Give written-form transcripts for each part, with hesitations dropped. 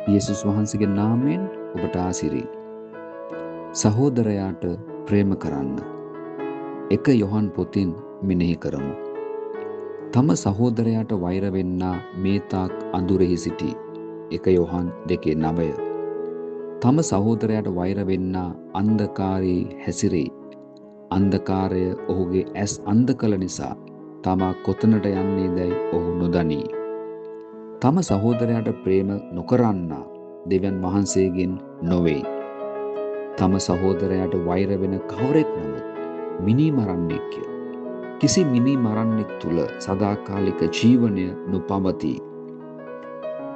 යේසුස් වහන්සේගේ නාමයෙන් ඔබට ආසිරි. සහෝදරයාට ප්‍රේම කරන්න. එක යොහන් පොතින් මෙනෙහි කරමු. තම සහෝදරයාට වෛර වෙන්නා මේ තාක් අඳුරෙහි සිටී. 1 යොහන් 2:9. තම සහෝදරයාට වෛර වෙන්නා අන්ධකාරයේ හැසිරෙයි. අන්ධකාරය ඔහුගේ ඇස් අන්ධ කළ නිසා තමා කොතනට යන්නේදැයි ඔහු නොදනී. තම සහෝදරයාට ප්‍රේම නොකරන්නා දෙවියන් වහන්සේගෙන් නොවේයි. තම සහෝදරයාට වෛර වෙන කවරෙක් නමුත් මිනී මරන්නෙක්ය. කිසි මිනී මරන්නෙක් තුල සදාකාලික ජීවනය නොපවතී.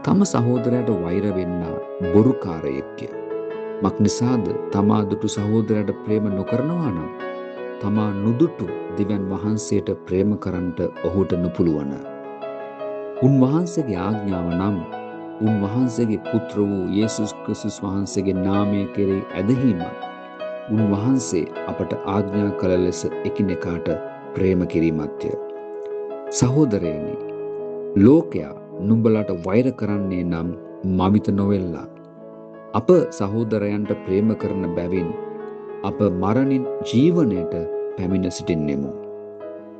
තම සහෝදරයාට වෛර වෙන්නා බොරුකාරයෙක්ය. මක් නිසාද තමා දුටු සහෝදරයාට ප්‍රේම නොකරනවා නම් තමා නුදුටු දෙවියන් වහන්සේට ප්‍රේම කරන්නට ඔහුට නොපුළුවන. උන්වහන්සේගේ ආඥාව නම් උන්වහන්සේගේ පුත්‍ර වූ යේසුස් ක්‍රිස්තුස් වහන්සේගේ නාමය කෙරෙහි ඇදහීමත් උන්වහන්සේ අපට ආඥා කළ ලෙස එකිනෙකාට ප්‍රේම කිරීමත්ය. සහෝදරයනි, ලෝකයා නුඹලාට වෛර කරන්නේ නම් මවිත නොවෙල්ලා. අප සහෝදරයන්ට ප්‍රේම කරන බැවින් අප මරණින් ජීවනයට පැමිණ සිටින්නෙමු.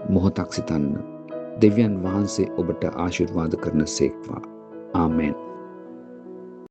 මොහොතක් සිතන්න. දෙවියන් වහන්සේ ඔබට ආශිර්වාද කරන සේක්වා. ආමෙන්.